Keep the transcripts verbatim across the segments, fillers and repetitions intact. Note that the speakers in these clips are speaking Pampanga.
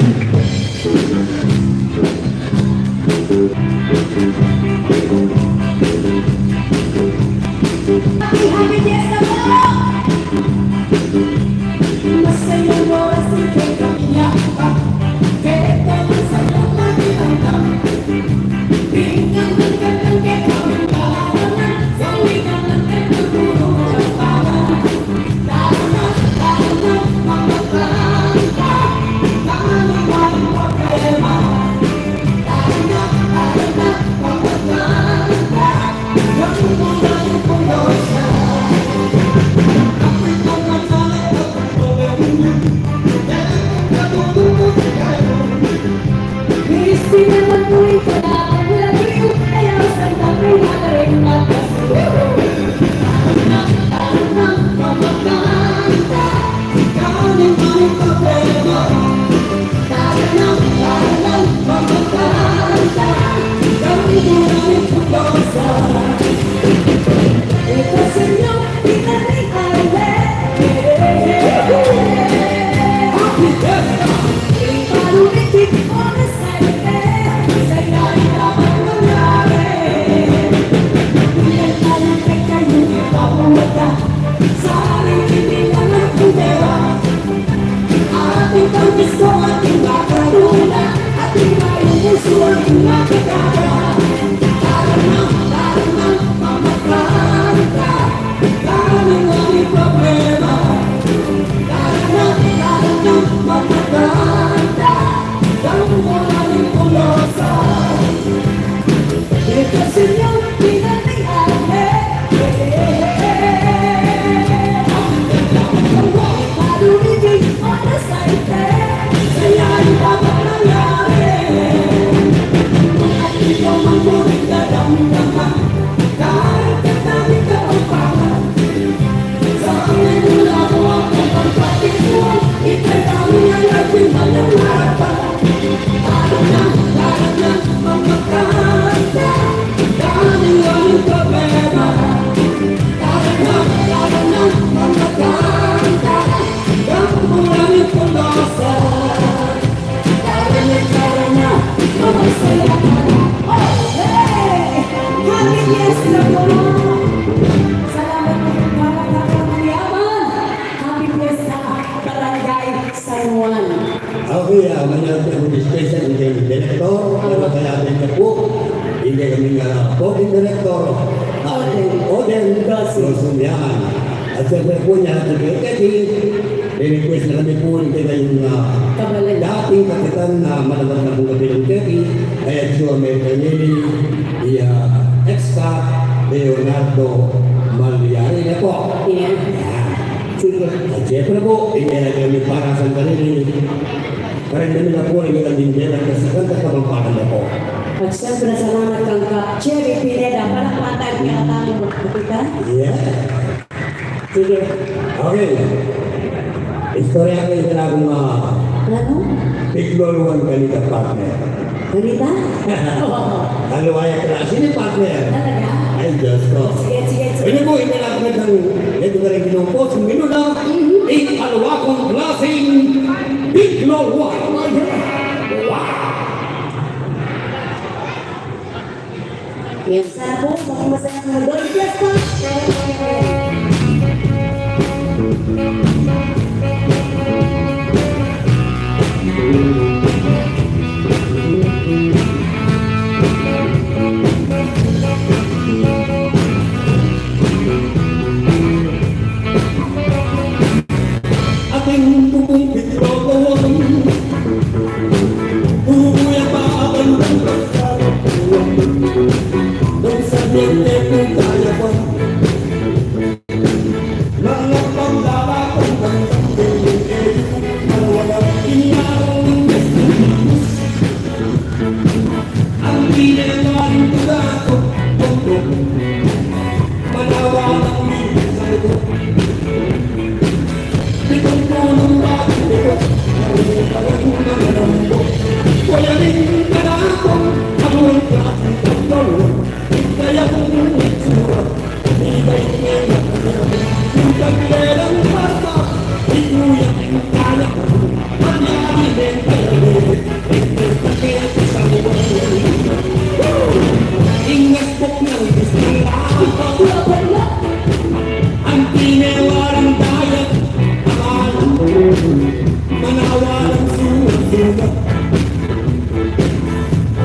Happy, happy fiesta po! Masayang oras, ika'y kami. Happy Fiesta po! Salamat po, Pangulong Mayaman. Happy Fiesta, Barangay San Juan. Okay, ah, manyawad pu ing special, ing kekami direktor, ing kekami supporting director, ah, Oden. Oden Dos Dos Miyaman. At siyempre pu, ing kekami, re-request na kami pu ning kekayung, ah, dating kapitan na malaman na pung kapitan keti, kaya Joe American Navy, iya, ex-Cap Leonardo Malyari na pu. Iya. Sige. At siyempre pu, ing kekami para sa kanini, kareng kami na pu, ing kekami din, at sa kanta sa Kapampangan na pu. At siyempre, salamat kang Cap Cherry Pineda. Palakpakan tamu ing kekatang kapitan. Yeah. Sige. Okay. Istorya ku ing kanaku, ah, Ano? Pigloluan kanita, partner. Kanita? Alu ya klase ini, partner. Talaga? Ay, Diyos ko. Sige, sige, sige. Ini pu, ini na pu ing, ing kinumpos, ing minuda, ing alu kung klaseng pigloluan. Wow! Yan. Sana po, maging masaya ang mundo. Yes, po. Ating bubung pigloluan. Bubuya pa ating bubung. Nung sa diente kung kaya pa.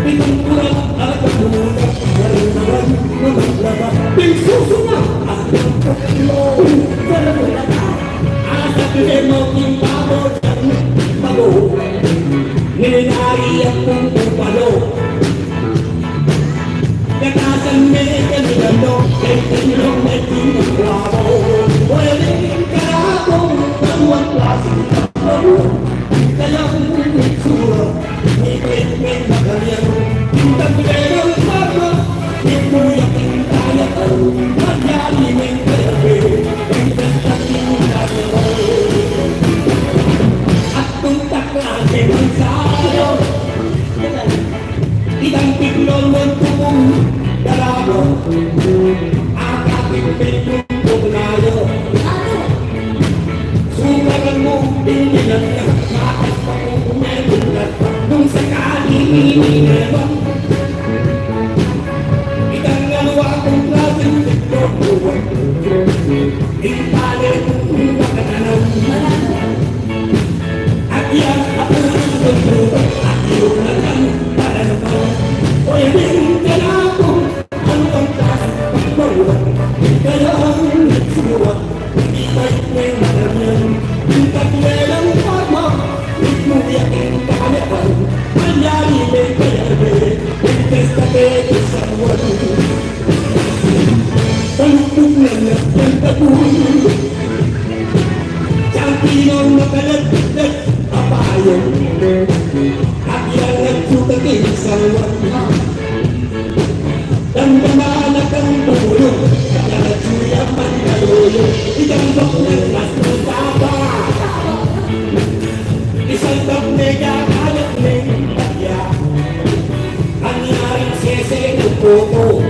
Itang kulang at ang kulang, karangalan na maglaba. Pisusungan at ang pagkilo. Asa kaya mo yung bago ng bago? Ninari at kung upalo. Katasan me kanila no, kay tinilong na tinilong wabo. Pwedeng karabong, manuang klase. Itang piglolo ng tubong darabo, ang ating pagnayo. Subukan mo, hindi na matas pa kung kumeto na nung sakaling hindi na ba. Itang naluwa kong klaseng pagkakuha, impale kong makananaw. At yan, at ang pagkakuha, at yun na lang, para naman. O yan, yung kailangan ko. Champion makalat-lat, apayan. At yan ang sukat ng isang wala. Damdaman at ang ulo, kaya suya man kalulo, itang baklan mas mataba. Isang baknega kalat ng bagya, ang yaring sese ng kuko.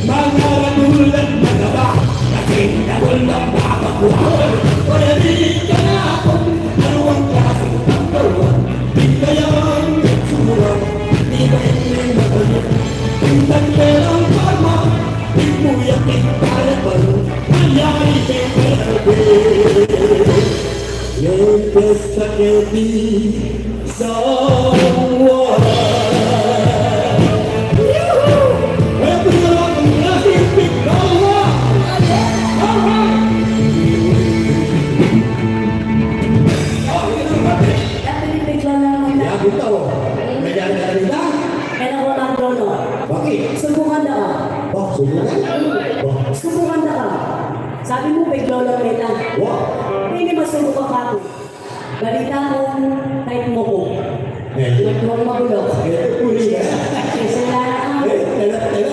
Mga ranul at mataba, kasing dahul ng babagwa. Pwede ka na akong anuang klaseng tambaluan. Alright. Ito yung bigla na naman na. Yan, ito. May dyan ka na rin ba? Kaya na ko lang, Lolo. Bakit? Subukan na ka. Ba, subukan? Ba? Subukan na ka. Sabi mo, big lolo kita. Wa. Pwede masubukan ka ako. Balita ko, type mo ko. Eh. Magtuwang magulo. Eh, uli na. Isa na lang. Eh, tala, tala.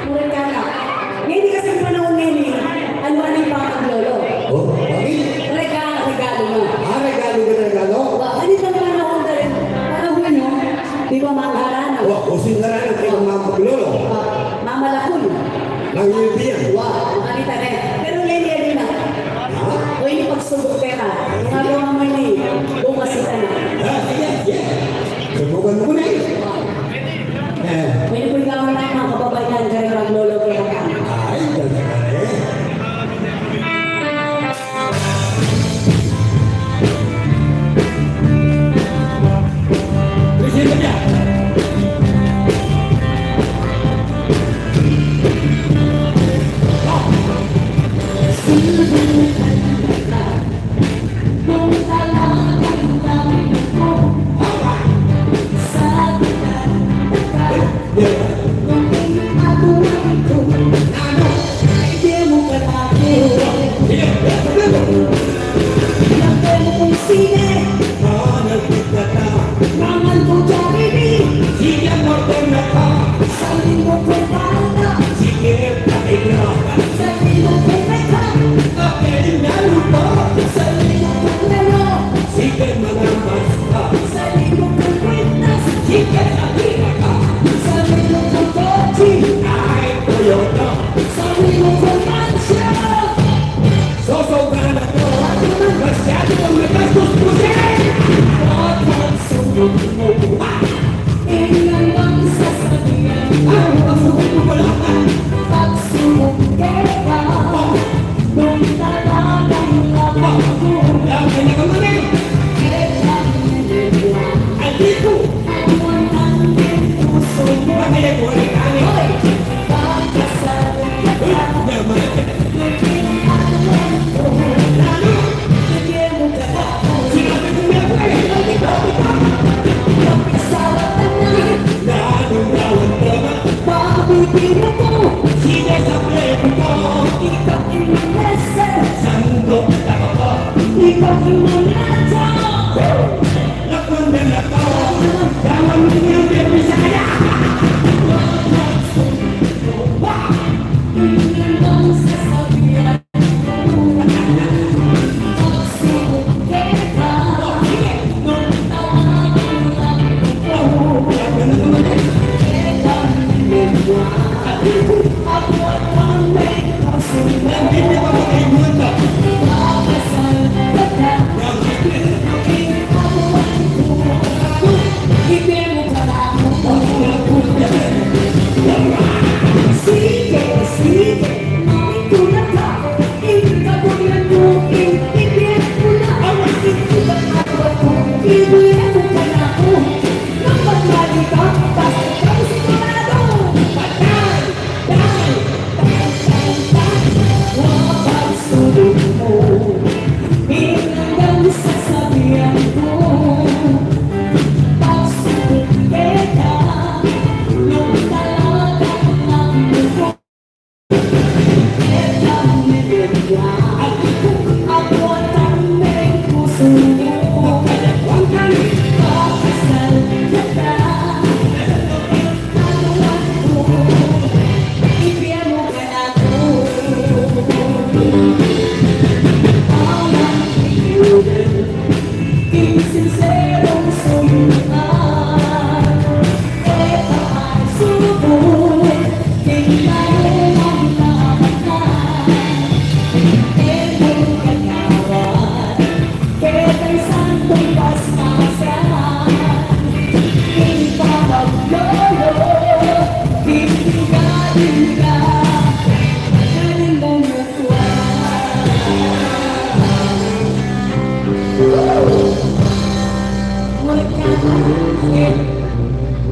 Murag ka na. Ngayon kasi panahon ngayon eh, ano-ano yung pangaglolo. Oh, bakit? Rega-, regalo na. Ah, regalo na, regalo? Wa, ganitang panahon na rin. Panahon nyo, di ba, mangharana? Wa, o singharana, di ba, mamaglolo? Ah, mamalakul. Nang yun diyan. Wa, makanita na yan. Pero ngayon, yan na. Ha? O, ini pagsubok pera. Yung agawa mo ini, bukas ita na. Ah, sige, sige. Subukan mo ko na eh. Eh. Pwede po ikaw na mga kababayan, karerang lolo, kaya ka. Ay, ganda ka eh. Presenta niya.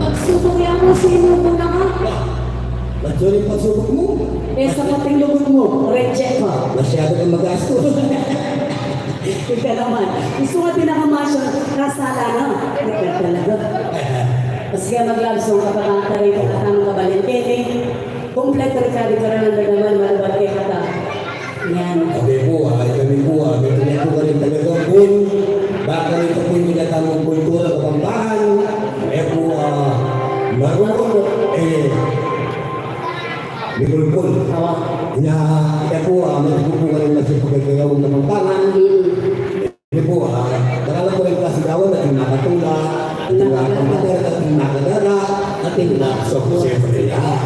Pagsubok yan mu, sinubo na ka. Ba't yun yung pagsubok mo? Eh, sa pating lugod mo, reject ka. Masyado kang magastos. Ika naman. Gusto nga pinakamasyon, kasala na. Ika talaga. Mas kaya mag-love song ka pa, kanta rin ka, kanta mo ka, Valentine. Kompleto rin ka, di ka rin ang naman, malubad kay kata. Yan. Kami po, ah, kami po, ah, may tuloy po kami talagang bun. Baka rin po yung kinatamang kultura, Kapampangan. Eh po, ah, marunong, eh, Bicol po. Awa. Ina, eh po, ah, may po po kami masipagkagawang Kapampangan. Mm. Ini po, ah, marala po yung klase gawan, ating makatula, ating makamater, ating makadara, ating maksok, siyempre, ah.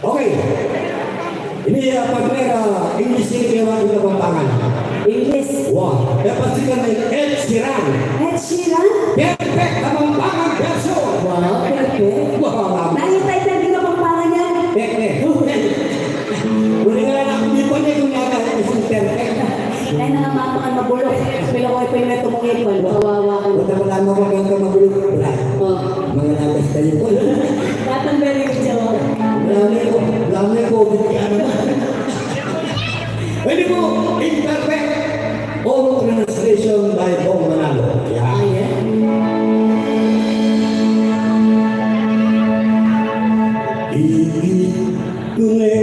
Okay. Ini, ah, partner, ah, English sing kaya wa Kapampangan. English. Wa. Kaya pasikan na Ed Sheeran. Ed Sheeran? Perfect Kapampangan version. Wow, perfect. Wa. Nangitay tayo ng Kapampangan yan. Perfect. Uli nga lang, hindi pa niya gumagana kasi perfect. Ay, na nga, mama, ang mabulok. Bila ko ito yung ito mong ipon. Kawawa ka. Wala, wala mo kung ka mabulok. Wala. Oh. Mga natas tayo po. Batang very good job. Dami ko, dami ko, bigyan na. Pwede po, imperfect. Oral translation by Bong Manalo. Yan. Ah, yeah. Iti tune,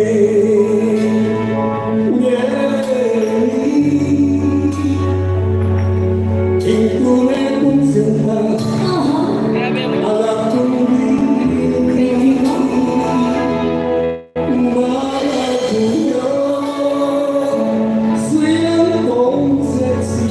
iti tune kung sinta, aha, ala kung di, mala kuya, siyang kong sexy.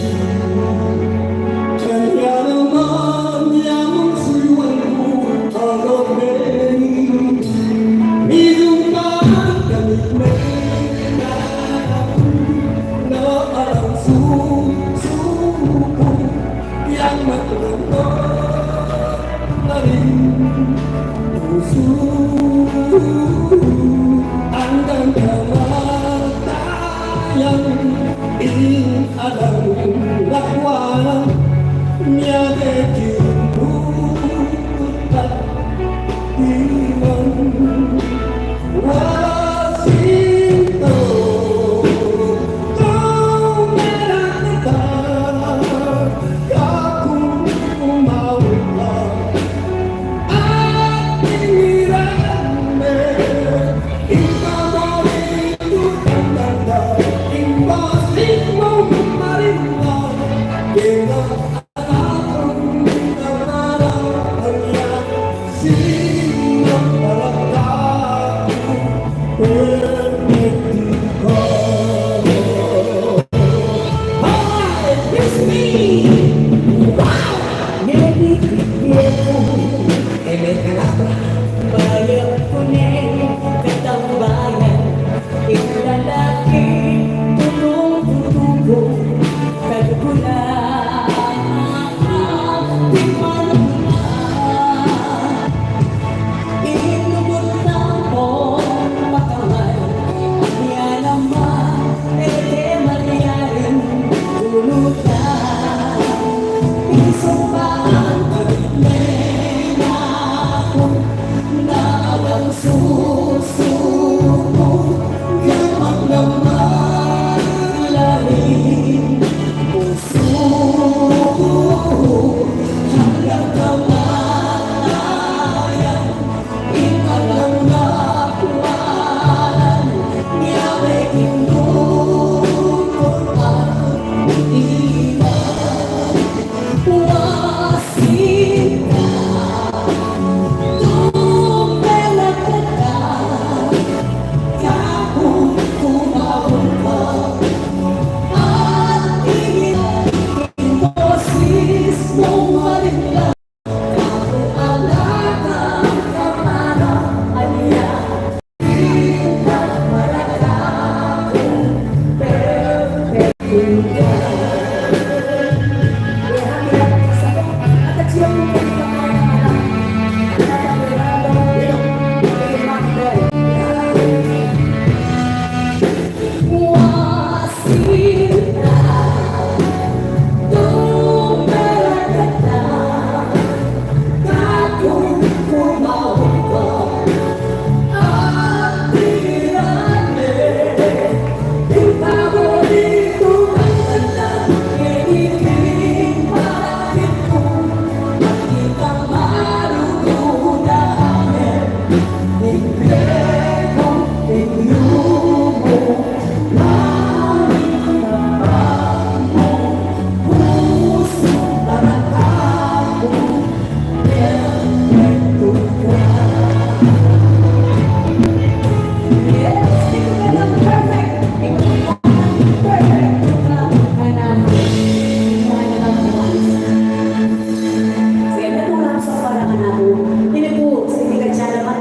Ini pu, sige, kaya naman.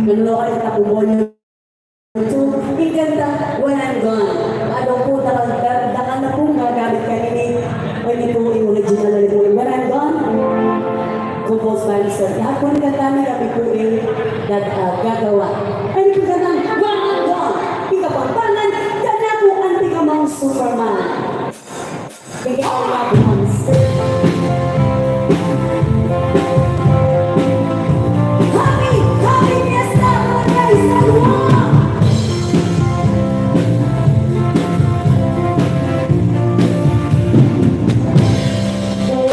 Nanulungan kita pu, Bonyo. Ing kantang One and Gone. Aduh pu, dakal, dakal na pung gagamit kanini. O, ini pu ing original na pu, One and Gone. Composed by Mister Yapon. Kanta mi, kami pu ing gag-, ah, gagawa. Ini pu kantang One and Gone. Ing Kapampangan, Kanaku Anti Ka Mang Superman. Happy, happy fiesta, mga kaisalwa!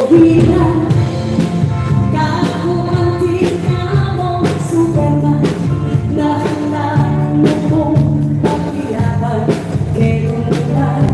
Buhi na, Kaku Anti Ka Mang Superman, nakita mu pung pakiyapan keng ulan.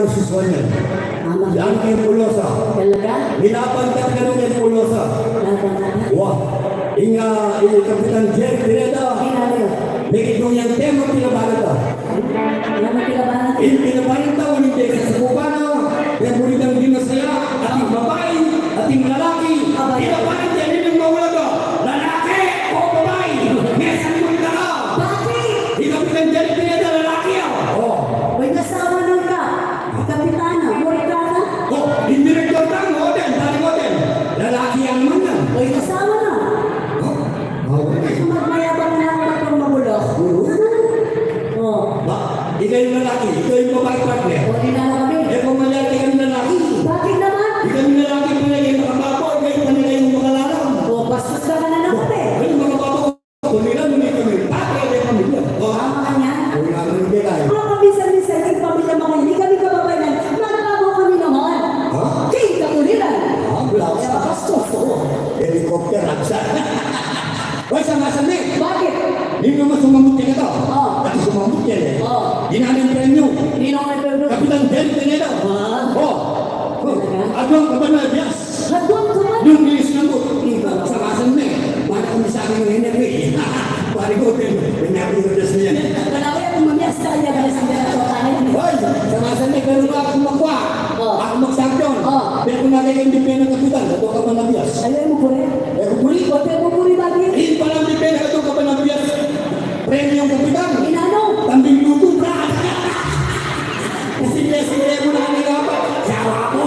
Susuan yan. Tama. Yan ing pulosa. Talaga? Binabanggit ka nung ing pulosa. Talaga? Wa. Ing, ah, ing Kapitan Jerry Pineda. Pineda. Mekit nung yang tema pinabanggit ka. Tema pinabanggit ka. Ing pinabanggit ka, uling desa sa kupana, yang buritang di masaya, ating babai, ating lalaki, abay, pinabanggit ka, ning maulaga, lalaki o babai, mesan mu talaga. Bakit? Ing Kapitan Jerry Pineda, lalaki ya. O. May asawa na ka. Kapitana, murit ka na? O, ing direktor tang hotel, daring hotel. Lalaki ya naman yan. May asawa na. O, o, okay. Magmayabang na ako, magpang mabulok. Oo. O. Ba, ika ing lalaki, ika ing babai partner. O, di na kami. E, kung mali, ika ing lalaki. Bakit naman? Ika ing lalaki, panagay makababa, ika ing panagay makalalam. O, bastos ka na naman, e. Ay, makababa. Kung nila, nung kami, pati kami pamilya. O, tama ka niyan. O, nga, nung kaya. Mga paminsan-minsan, ing pamilya, mga ini, kami kababayan, magbago kami naman. Ha? King kapuliran. Ah, wala ka sa bastos, o. Helicopter, raksa. Oy, sa masan ni? Bakit? Ninu naman sumambut kaya to? O. At sumambut kaya, e. O. Di na ning premyu. Di na ning premyu. Kapitan Jerry Pineda. Ah. O. Talaga? Aduang kaban a bias. Aduang kaban? Nung di sinambut. Iba. Sa masan ni? Mana kung sa akin ng energy. Pare ko, pin-, pinapintas niya. Wala ko yung mamias sa kanya, bias ang ginagawa ko. Hoy, sa masan ni, pero nga ako magwa. O. Ako magsampiyon. O. Pero kung nakikindipin ng kapitan, aduang kaban a bias. Ay, ay, mupuri. E, mupuri. O, pero mupuri, bakit? Ing pala, dipin, aduang kaban a bias. Premyung kapitan. Inanu? Tambing lutu, bra. Kasi kaya sila mo na ang nagapa. Sawa mo.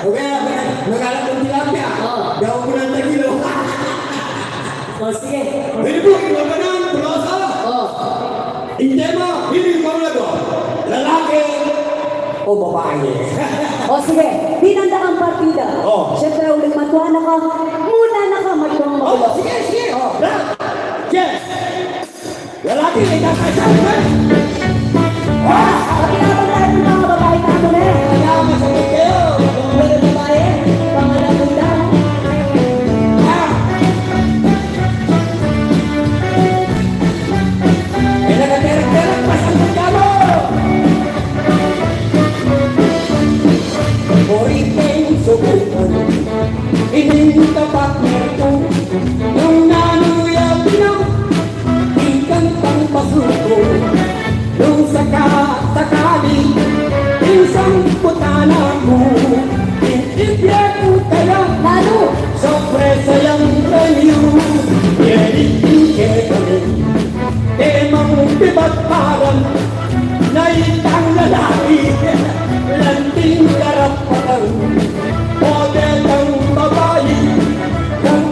Okay, magala kung tilapia. O. Daw ko ng tagilo. O, sige. Ini po, ing labanan, pulosa. O. Ing tema, ini ing maulaga. Lalaki o babai. O, sige. Bilang dakang partida. O. Siyempre, uling matua na ka. Muna na ka, matua na ka. O, sige, sige. O, brad. Yes. Lalaki, ika ka siya, brad. O, pati naman tayo ng mga babae natin, e. Kaya, masagot kayo. Mga babae, pangalan mo daw. Ah. E, nagkaterek-terek pa sa pagkamo. Puriting subukan, ining tapat nito, nung nanu ya pina, ikan pang pasuko, nung saka-sakali, isang putana mo, Ipyernu kaya. Nanu? Sorpresa yang premyu, yeri ing kekami. Temang pibat paran, na itang lalaki, lanting karapatan. O detang babai, kang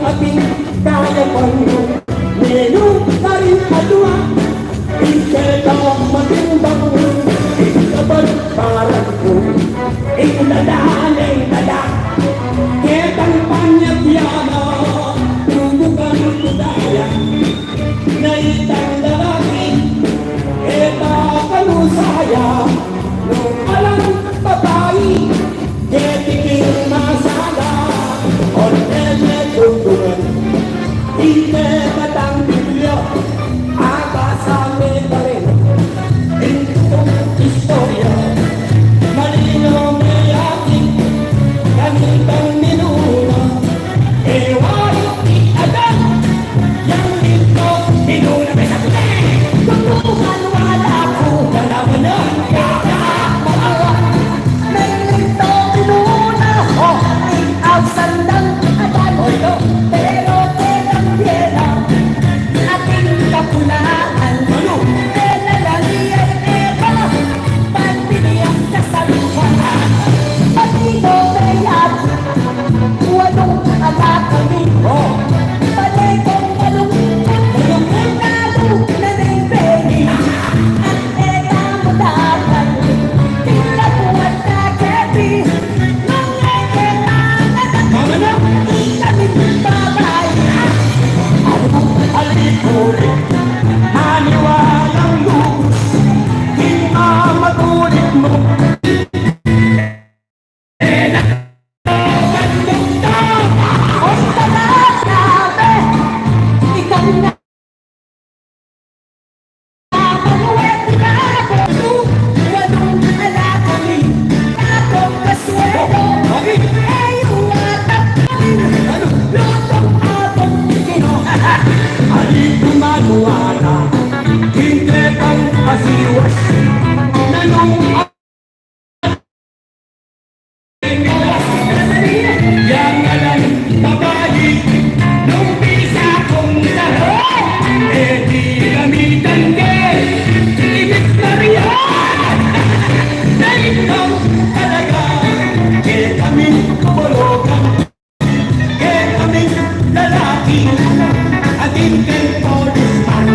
Atin keng polisman,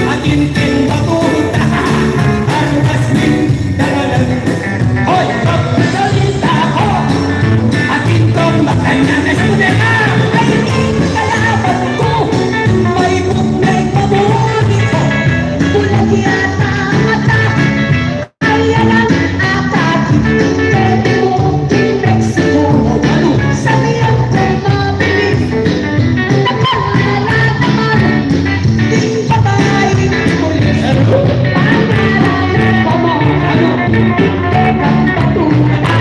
atin keng batuta, armas ning daralan. Hoy, magsalita ko, atin kong makanyan, eskude na. Ay, ing kalaban ku, may bukneng mabuti ko, bulag yata mata. Ay, alam, akakit, kaya di mo pinagsiguro. Ano? Sabihan ko mabilis, nakalala naman, ding babaeng pulis. Ano? Pangalan pa mo. Ano? Tekang patula.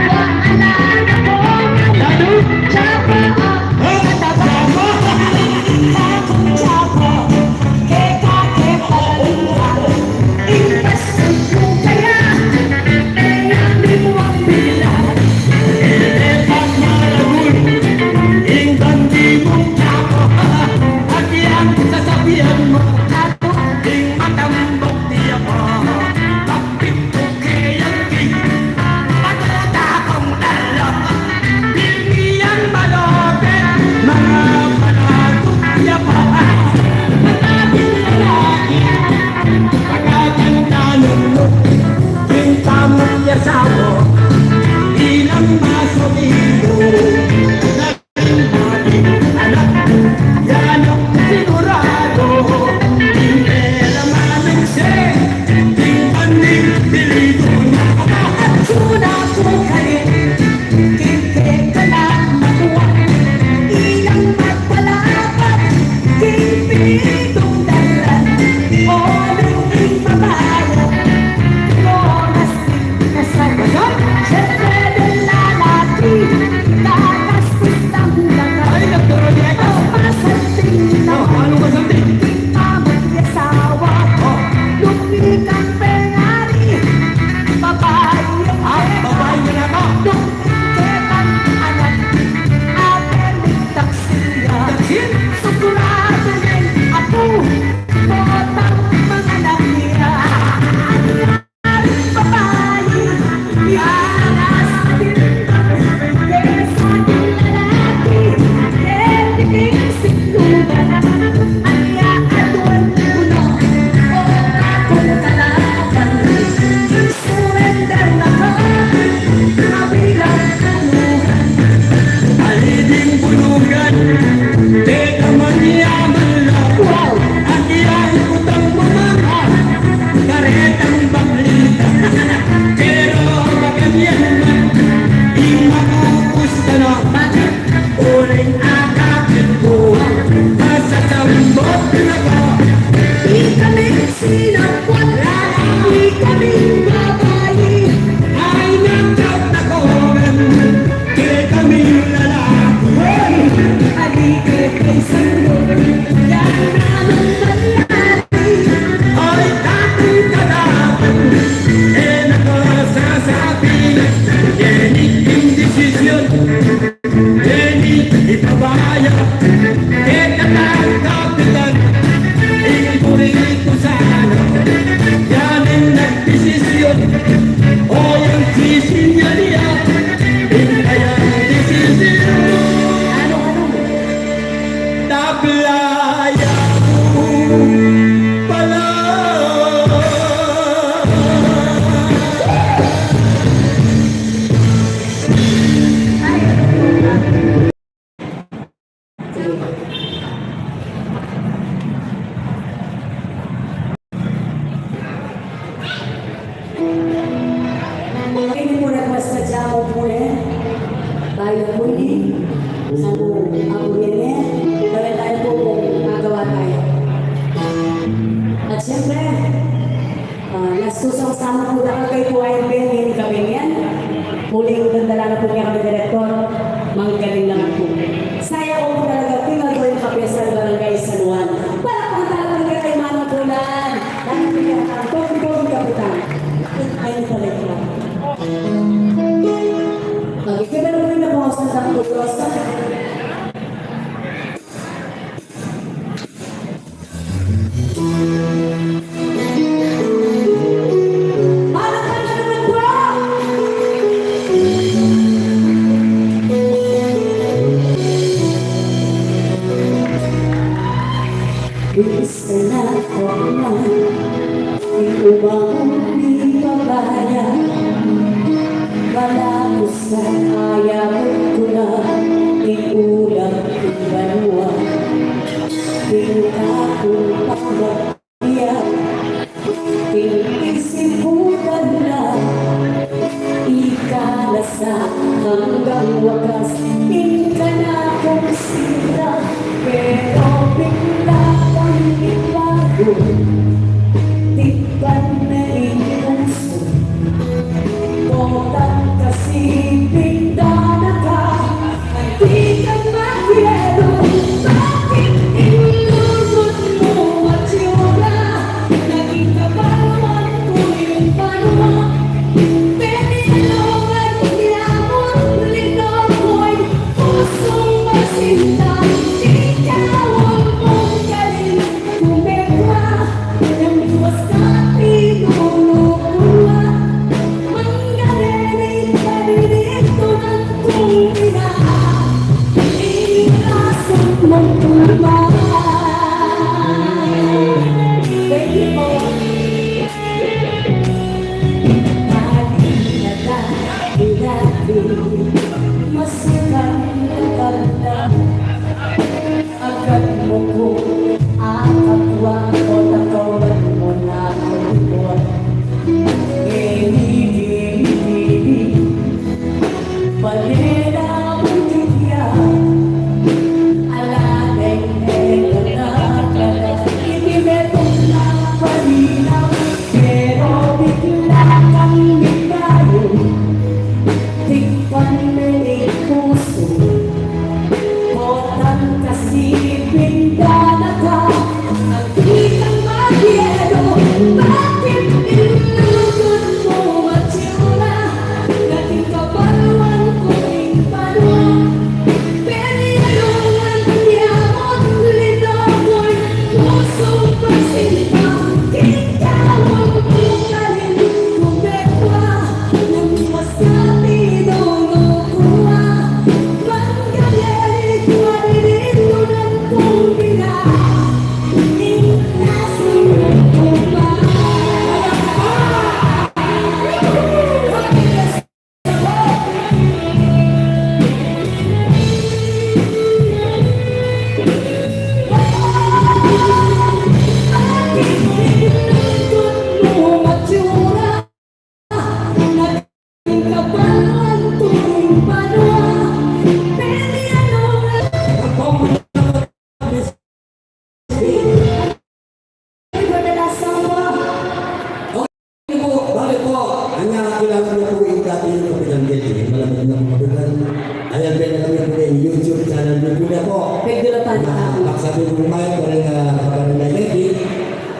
Wala na po. Ano? Tsaka, ah, mataba. Takot tsaka. Keka, keka, keka. Ing pasensya kaya, e na mi muang bila. Ete pang maragul, ing bandi mung tsako, at yang sasabihan mo, ing matambok dia pa, kapit ko kayang king, patuta kong dala. Binian malapit, mga palago, ya pa. Mataging lalaki, pagkakantanan mo, king tamang yasawa, di nang masolido. Naging anak, yan ang sigurado. King pera manang se, king paning dilido na. At suna ko kayo, king keka na makuha, inang magpalapat, king pitong dalan, o ning babae, oras kasal. Siyempre, lalaki, kakastos ng lakas. Ay, nagkaroon niya ito. Masalting na. Oh, ano masalting? Di pa mag-asawa. Oh. Lumikang pengari. Babae. Ah, babae na ako. Lumikang anak. Ate, may taksil ya. Taksil? Sigurado yan. Apo, botang mga anak niya. Aliding bulugan, teka, manyaman la. Wow! Agyang utang mamang, karetang baklita. Pero makanyan man, ing makukusta na. Bakit? Uling akapit ku, masasambot na ka. Di kami sinapot, di kami babae. Ay, nagkatakoran. Kekami lalaki, hoy! Halika kay sanggo, yan naman mangyari. Ay, dating kalaban, e na ko sasabi. Yeni ing desisyon, yeni ipabaya. Kekatang kapitan, ing buri ku sana, yan ing nagdesisyon. O yang sisinya dia, ing kayang desisyon. Ano, ano? Tablaya ku pala. Sana ko na, ing umang di pabaya, balaku sa ayabut ku na, ing ulam ku banua, ing kakung pamagaya, ing isip ku banua, ika na sa anggang wakas, ing kanakung sira, pero bigla kang nagbago, tikpan na ing pusu, potang kasi bigla na ka, di ka makialam, bakit ing lungkot mu at sura, naging kapaluan ku ing banua. Thank you po. Masukan na kanta, agad mu ku akakua, o takawan mu na ku. Ngeni, ngeni, ngeni. Panela mu tia, ala neng e kata kata, iti metung na paninaw, pero bigla kang migayu, tikpan me ing pusu, potang kasi bigla na ka, di ka makialam, bakit ing lungkot mu at sura, naging kapaluan ku ing banua. Penialungan ya mu ing linawan, pusung pasimba, king kawan ku karin kumekwa, nang mas kami dulu kuwa, manggaleri kuwa diri tunan kung bina. Bale po, anya kilala niyo po ing dati niyong Kapitan Gedi, malamig na po kapitan. Ayan, pinag-, ano po yung YouTube channel niyo po na po. Pwede na tayo. Ah, pagsabi po, may, pare na, pare na Gedi.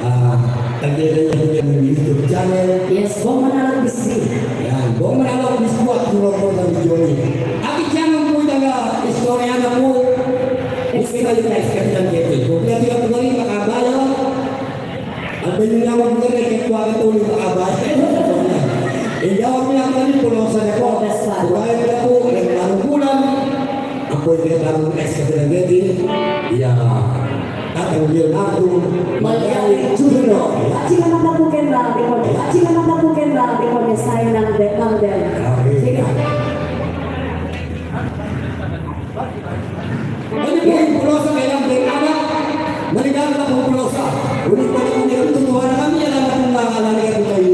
Ah, tagdakan niyo po yung YouTube channel. Yes, Bong Manalok Bisbis. Yan, Bong Manalok Bisbis at Bong Manalok Bisbis. At itiyan po talaga, istorya na po. Yes, yes, yes. Kapitan Gedi. Kung kaya po rin makabayo, ang pwede na po rin, kaya po ang tuloy makabayo. Hindi ako pinapalipon sa niya po. Yes, sir. Kung kaya po, ang bulan, ang pwede na po, ex-Kapitan Gedi. Yeah. Tatang Leonardo Malyari Junior. Aci naman na po kaya na, di ko, aci naman na po kaya na, di ko, may sign ng de-, ng de-. Okay. Sige. Ano po yung pulosa kailang may anak? Maligaya na pong pulosa. Ngunit pag ang tutuhan na kami, alam na pong nangangalan na po kayo.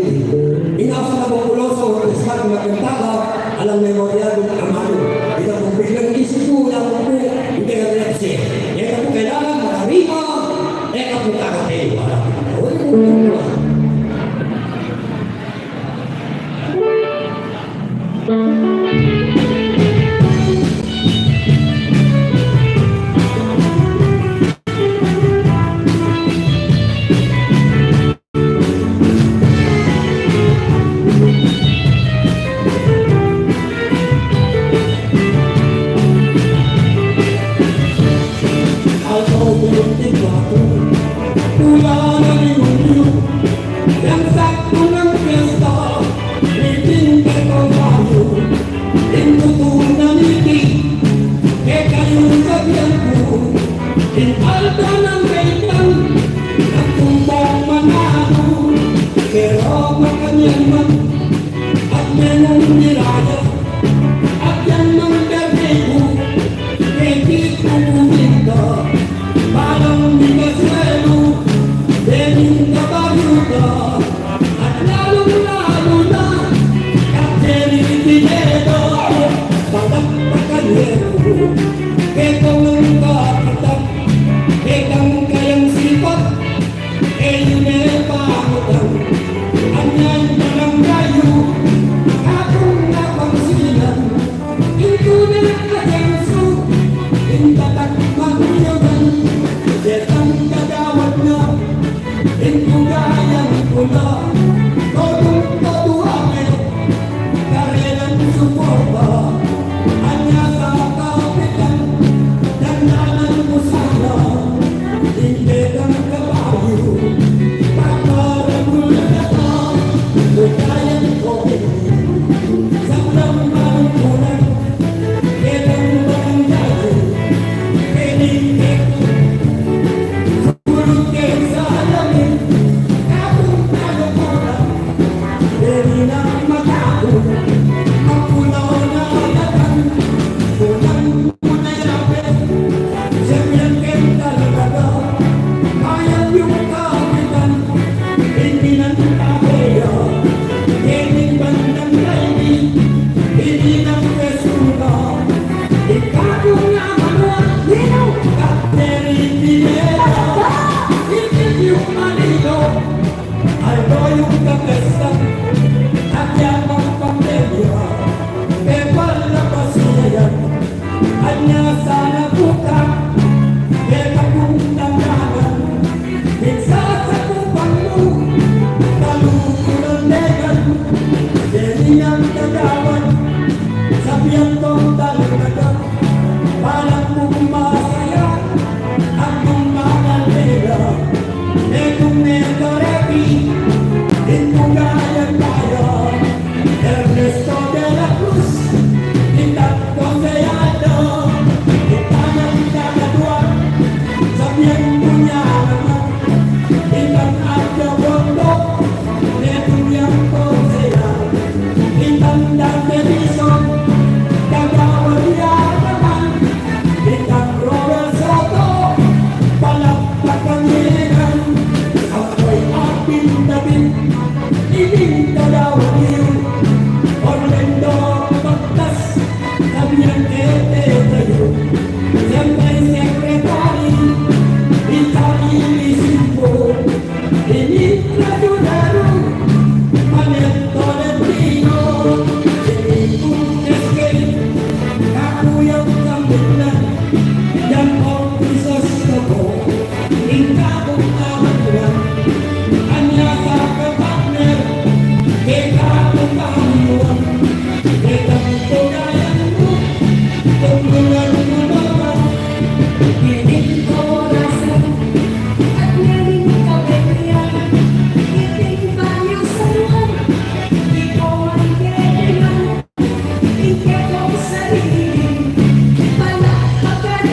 Inausap na pong pulosa, o Christmas, magkantaka, alam na yung mga tiyado, amado. Ito pong biglang isip po, wala po po, hindi ka rin kasi. Kaya po kailangan makarima, Eka po kakatay, wala po. Wala po. Kekang kapitan, kekang kayang sipat, e yu ne pangutang. Anyang barangay yu, kakung na pangsinan. Ing tune a Yesu, ing tatak maguyaman. Detang kagawad na, ing pugayang pula, todung-todu ame, karelang suporta. Anya sa kapitan, dandanan mu sana, ing detang kabayu, paparabul na ta, pugayang kobe, sablang manungkulan, detang barangay, pwedeng Ay, doy yung kapesta, at yan ang pandemya, e pala pasiyan, anya sana buka, e papuntanganan, minsan sa kupang mu, talukunan dengan, deni ang kagawan, sabihan kong talaga, parang kung masaya, at kung makalera, e kung metoreti, in kung gayang tayo, Ernesto de la Cruz, itang konsehado, itang ang kakadua, sabihan ko niya naman, itang Arca Bondo, Neto yang konsehal, itang Dante Dizon, kagawad ya naman, itang Robert Soto, palakpakan ye naman, ako'y apin-tapin, ining kagawad yu, Orlando Pagtas, sabihan kete kayu, siyempre secretary, itang inisin ko, ini Radyo Daru, Manel Tolentino, ini Kung S K, kakuyang kambit na, yang officers ko po, ing kakung kamatran, anya sa kapartner, kekakung kamuan, ketang tugayan mu, tunggulan mu naman, ining orasan, at nganing kabenyan, iting banyo sa luan, ikaw ang kailangan, ikaw ang sarili, palakpakan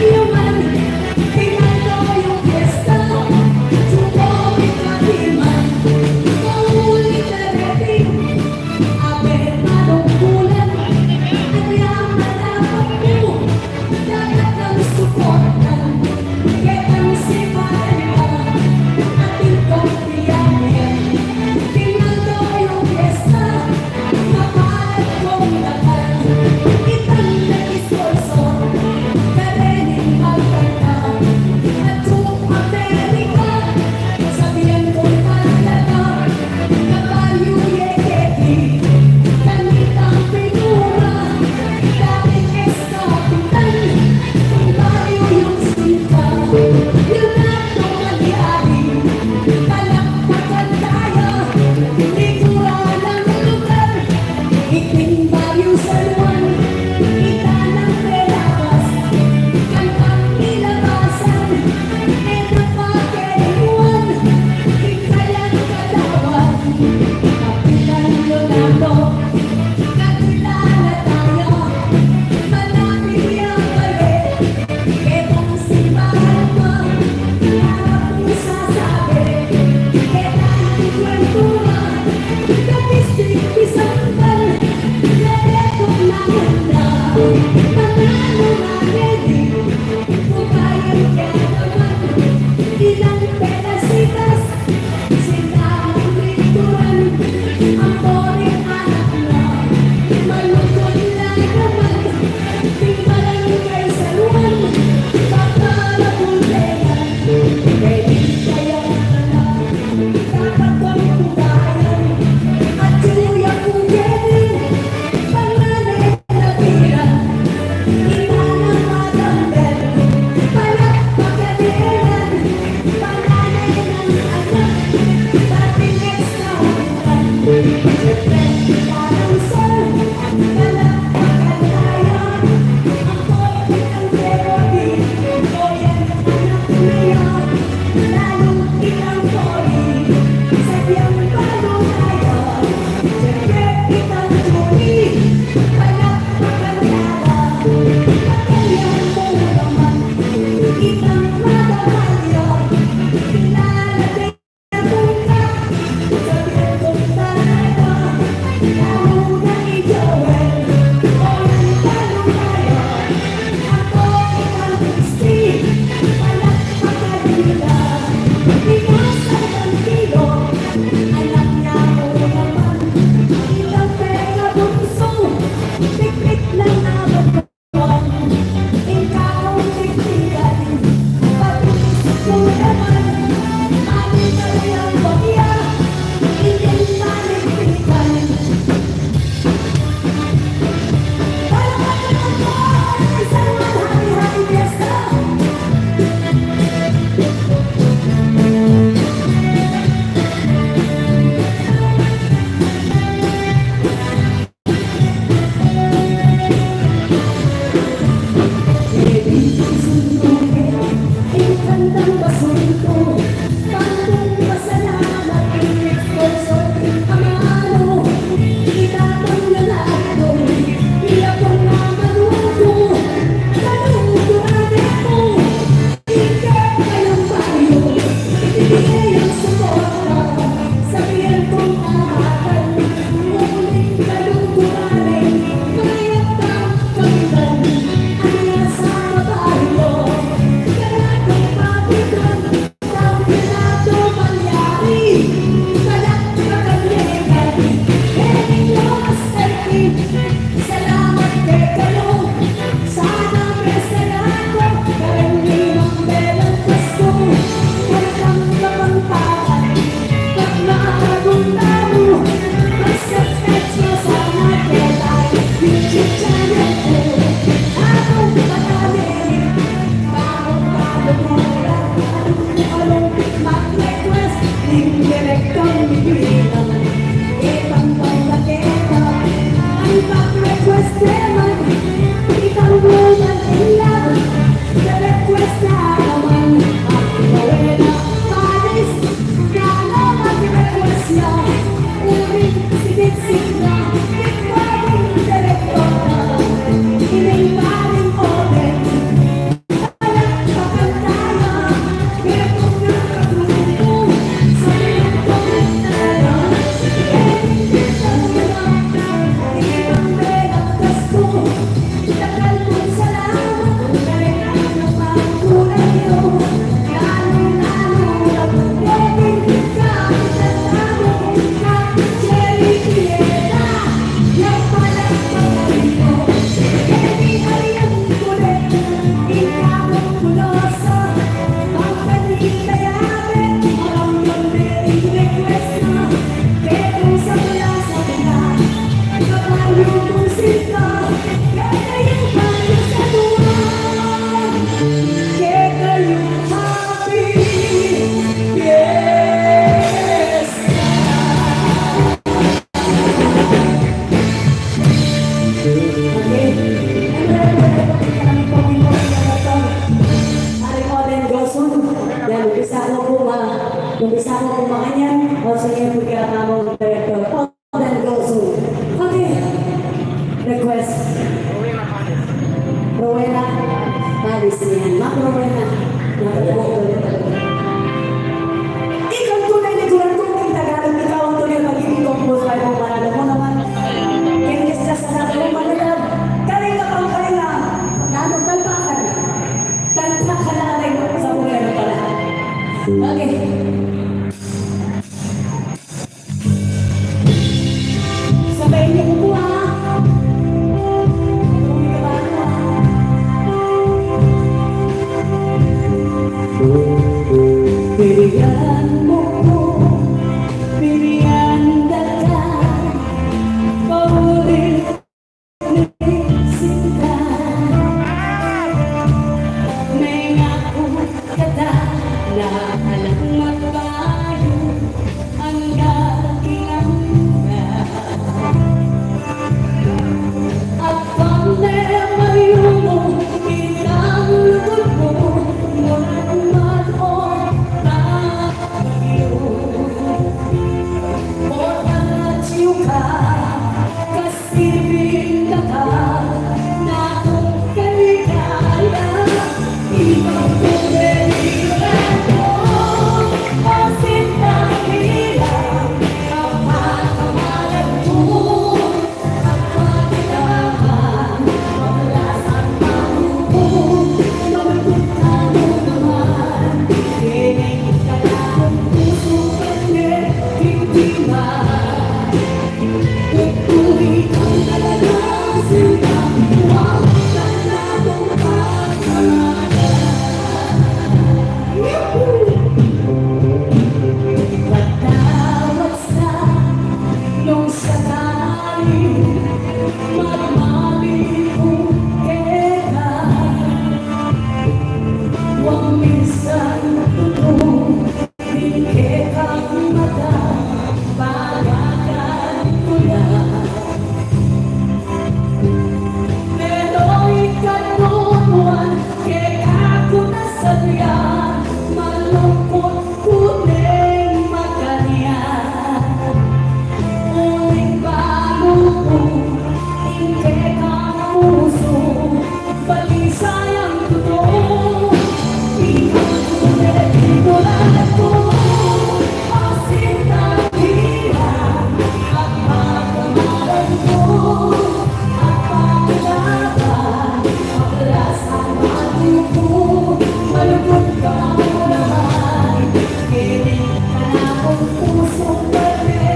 Umpisa ku kung makanyan, o sige, pagka tamang director. Paul Dangoso. Okay. Request. Rowena Palis yan. Ma'am Rowena. Ikaw ang tunay na duran kong Tagalog, ikaw ang tunay na pag-ibig kong puso, ay kung marami mo naman. Kaya sa sa dati mong manilab, kalinga pang kalinga. Nano, talpakan. Talpakan na kayo sa buhay ng pala. Okay. Sabay niyo po, ha? Bibigyan mo ko, bibigyan kita, paulit-ulit sinta. Mengako kita na alang magbayu anggang kinamna. At pang ne mayumu itang lugud mu, mulan man o bagyu. O tangaciu ka, kas Bibinda ka na kung kaligaya, ikaw kung bibinda ko, o sintang hilang, kapatamalan ko, kapatamalan, paglasang mahuhuli, malungkot ka mo naman, kining ka na kung puso ka ne, hindi man. Pero ikanu man keka ku na sadya, malungkut ku neng makanyan. Uling balu ku ing kekang pusu, palisayang tutu. Ikaw tunay na duran ku, o sintang hilang, pagmamahalan ku, at pakilaban, paglasang maluku, malungkot ka mo naman, kining ka na kung pusung balik.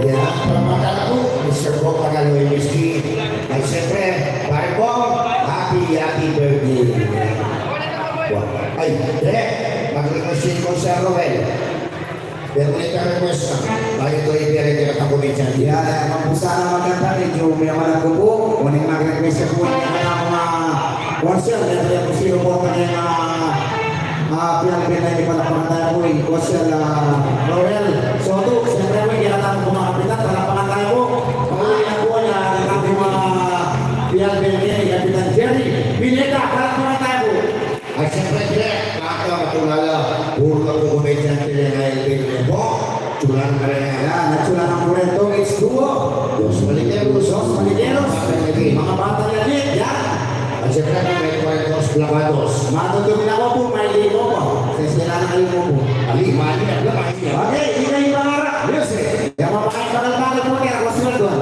Ya, palamatan ku, Mister Bong Tagaloy Miski. Ay, siyempre, Pare Bong, happy, happy birthday. Wa-, ay, Direk, mag-request si Sir Roel. Pero may request na. Tayo to, ibigay ka ng komedya. Yan, ang pusa na maganda, medyo may managkubo. Uling mag-request siya po ng mga concert. Ito yung kung sino po ang kanyang, ah, ah, pinagpinay ni palakpakan tayo po, yung concert, ah, Roel Soto. Siyempre, may kinatang po mga kapitan, palakpakan tayo po. Pangunahan po niya ang ating mga pinagpinay ni Kapitan Jerry Pineda. Palakpakan tayo po. Ay, siyempre, Direk, kaka matulala, puro na po komedyante na nga yung Bing Lebo. Chulan ka rin nga. Yan, at chulan ang Kurentong, it's duo. Dos Malineros. Dos Malineros. Mga bata yan, eh. Mga bata yan, eh. Yan. At siyempre, may kwento Clavados. Matutumin ako po, may limo po. Sesera na kayo po. Ali, mali, ali, mali. Okay, di kayo pangarap. Yes, eh. Kaya mapakit pa ng bagay po, kaya ako sunod doon.